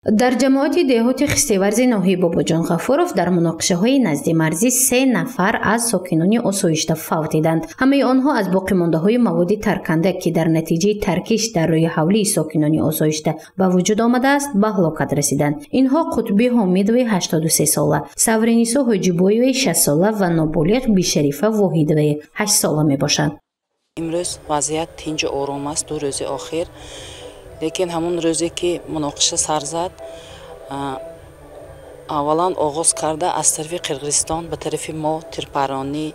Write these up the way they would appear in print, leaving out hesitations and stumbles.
Дар ҷамоати деҳоти Хистеварзи ноҳияи Бобоҷон Ғафуров дар муноқишаҳои наздимарзӣ 3 нафар аз сокинони осоишта фавтиданд. Ҳамаи онҳо аз боқимондаҳои маводи тарканда, ки дар натиҷаи таркиш дар рӯи ҳавлии сокинони осоишта ба вуҷуд омадааст, ба ҳалокат расиданд. Инҳо Қутби Ҳомидови 83 сола, Савринисо Ҳоҷибоеваи 6 сола ва ноболиғ Бишарифа Воҳидоваи 8 сола мебошанд. Имрӯз вазъият тинҷу ором аст 2 рӯзи охир. Лекин ҳамон рӯзе ки муноқиша сар зад, аввалан оғоз карда аз тарафи Қирғизистон ба тарафи мо тирпаронӣ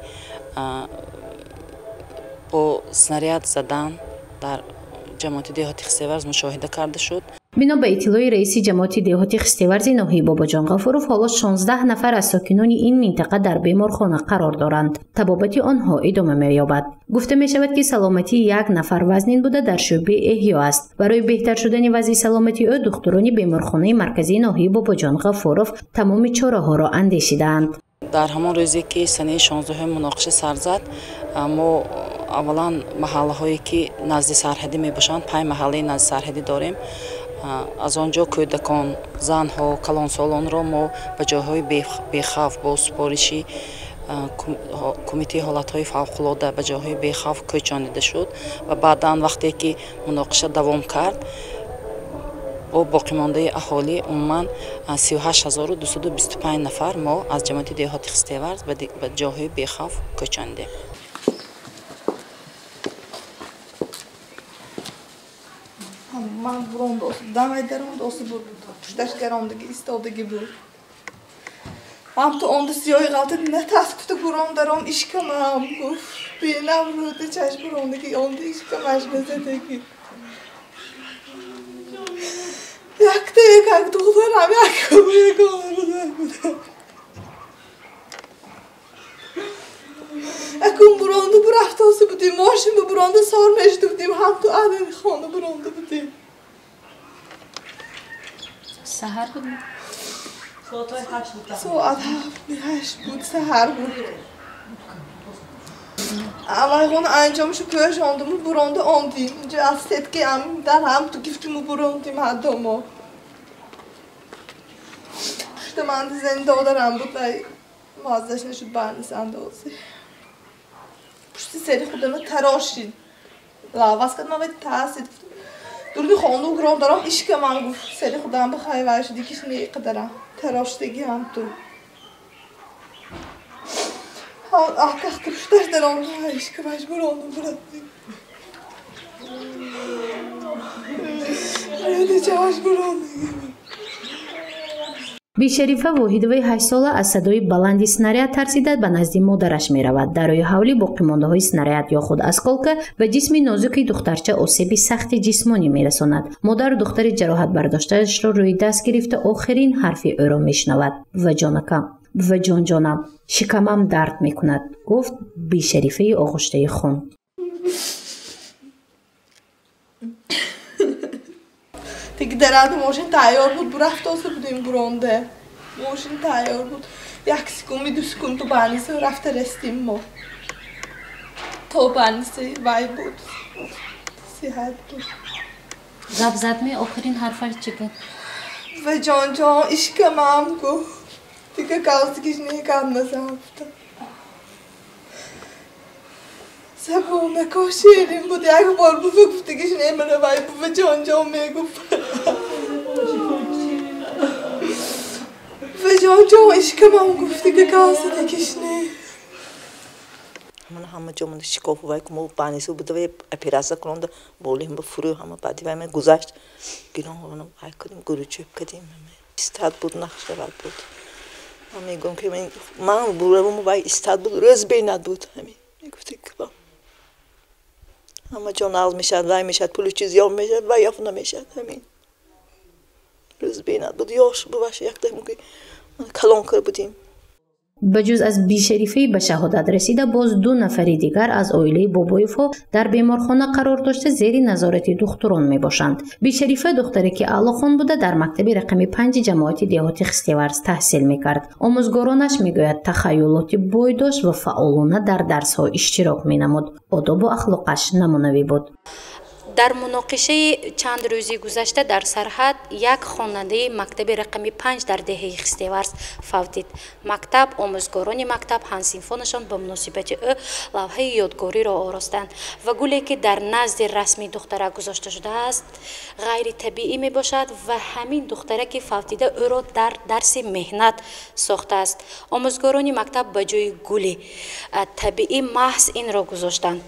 бо снаряд задан дар ҷамоати деҳоти Хистеварз мушоҳида карда шуд. Бино ба иттилои раиси ҷамоати деҳоти Хистеварзи ноҳияи Бобоҷон Ғафуров, ҳоло 16 нафар аз сокинони ин минтақа дар беморхона қарор доранд. Табобати онҳо идома меёбад. Гуфта мешавад, ки саломатии 1 нафар вазнин буда дар шӯъбаи эҳё аст. Барои беҳтар шудани вазъи саломатии ӯ духтурони беморхонаи марказии ноҳияи Бобоҷон Ғафуров тамоми чораҳоро андешидаанд. Дар ҳамон рӯзе ки санаи 16 муноқиша сар зад, мо аввалан маҳаллаҳое ки назди сарҳадӣ мебошанд, 5 маҳаллаи назди сарҳадӣ дорем. Аз он ҷо кӯдакон, занҳо, калонсолонро мо ба ҷойҳои бехавф бо супориши кумитаи ҳолатҳои фавқулода ба ҷойҳои бехавф кӯчонида шуд ва баъдан вақте ки муноқиша давом кард, бо боқимондаи аҳолӣ умуман 38225 нафар мо аз ҷамоати деҳоти Хистеварз ба ҷойҳои бехавф кӯчонидем. Ман буронда дамай даронда оси буд, пушташ гарондагӣ истодагӣ буд. Ҳам ту онда сиёҳи ғалтид натас гуфта бурон дарон ишкамам гуфт. Бинам рӯда чашм бурондагӣ онда ишкамаш назадагӣ. Якта як духтарам як ягона будам. Акун буронда бурафтоси будем, мошин ба буронда сор мешуда будем, ҳам ту адади хона буронда будем. Саҳар буд? Соат 7 буд, саҳар буд. Аввал хона анҷомшу пӯшондуму буронда ондим. Инҷо аз сетки ам дар ҳам ту гифтиму бурондим ҳаддомо. Пушта ман зани додарам буд ва муаззаш нашуд барнис андози. Пушти сери худама тарошид. Лаваз кард, ман вай таъсид. Дуруди хонду гиром даром ишкамам гуфт. Сери худам бихай вай шуд, икиш неқадарам. Тароштагӣ ҳам ту. Ахтахти пушташ даром ишкамаш бурондум бурад. Рӯди чаваш бурондагӣ. Бишарифа Воҳидоваи 8 сола аз садои баланди снаряд тарсида ба назди модараш меравад. Дар рӯи ҳавлӣ боқимондаҳои снаряд ё худ осколка ба ҷисми нозуки духтарча осеби сахти ҷисмонӣ мерасонад. Модар духтари ҷароҳат бардоштаашро рӯи даст гирифта охирин ҳарфи ӯро мешунавад. Ва ҷонакам, ва ҷонҷонам, шикамам дард мекунад, гуфт Бишарифаи оғуштаи хун. Диги даранди мошин тайёр буд, бурафтоса будем буронда. Мошин тайёр буд. 1 секунди, 2 секунд то барниса рафта растим мо. То барниса вай буд. Сиҳат буд. Гап зад ме охирин ҳарфаш чӣ буд? Ва ҷонҷон, ишкамам гуфт. Дига галстукиш не гап назад. Забонако ширин буд, як бор буфа гуфтагиш немара вай буфа ҷонҷон мегуфт. Ва ҷонҷон ишкамам гуфт, дига галстукиш не. Ман ҳама ҷо ман шикоф вай ку мо банису буда вай операция кунонда болем ба фурӯ ҳама баъди вай ма гузашт. Гирон вай кардем, гурӯчӯб кардем. Истад буд, нақшавад буд. Ман мегӯям ки ман буравам вай истад буд, рӯз бенад буд. Ҳамин мегуфти ки ҳама ҷо нағз мешавад, вай мешавад, пулу чиз ёфт мешавад, вай ёфт намешавад. Ҳамин рӯз бенад буд, ёш буваш якда калон кар будем. Ба ҷуз аз Бишарифаи ба шаҳодат расида, боз 2 нафари дигар аз оилаи Бобоевҳо дар беморхона қарор дошта зери назорати духтурон мебошанд. Бишарифа духтаре ки аълохон буда дар мактаби рақами 5 ҷамоати деҳоти Хистеварз таҳсил мекард. Омӯзгоронаш мегӯяд тахаюлоти бой дошт ва фаъолона дар дарсҳо иштирок менамуд. Одобу ахлоқаш намунавӣ буд. Дар муноқишаи чанд рӯзи гузашта дар сарҳад як хонандаи мактаби рақами 5 дар деҳаи Хистеварз фавтид. Мактаб, омӯзгорони мактаб, ҳамсинфонашон ба муносибати ӯ лавҳаи ёдгориро оростанд ва гуле, ки дар назди расми духтарак гузошта шудааст, ғайритабиӣ мебошад ва ҳамин духтараки фавтида ӯро дар дарси меҳнат сохтааст. Омӯзгорони мактаб ба ҷои гули табиӣ маҳз инро гузоштанд,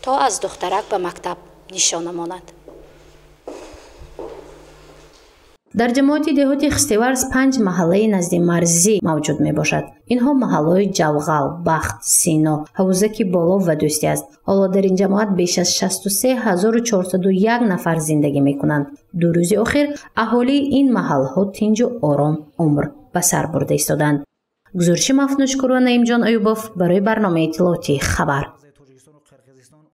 то аз духтарак ба мактаб нишона монад. Дар ҷамоати деҳоти Хистеварз 5 маҳаллаи назди марзӣ мавҷуд мебошад. Инҳо маҳаллаҳои Ҷавғал, Бахт, Сино, Ҳавузаки Боло ва Дӯстӣ аст. Ҳоло дар ин ҷамоат беш аз 63401 нафар зиндагӣ мекунанд. 2 рӯзи охир аҳолии ин маҳалҳо тинҷу ором умр ба сар бурда истоданд. Гузориши Мафнушкур ва Наимҷон Аюбов барои барномаи иттилоотии Хабар.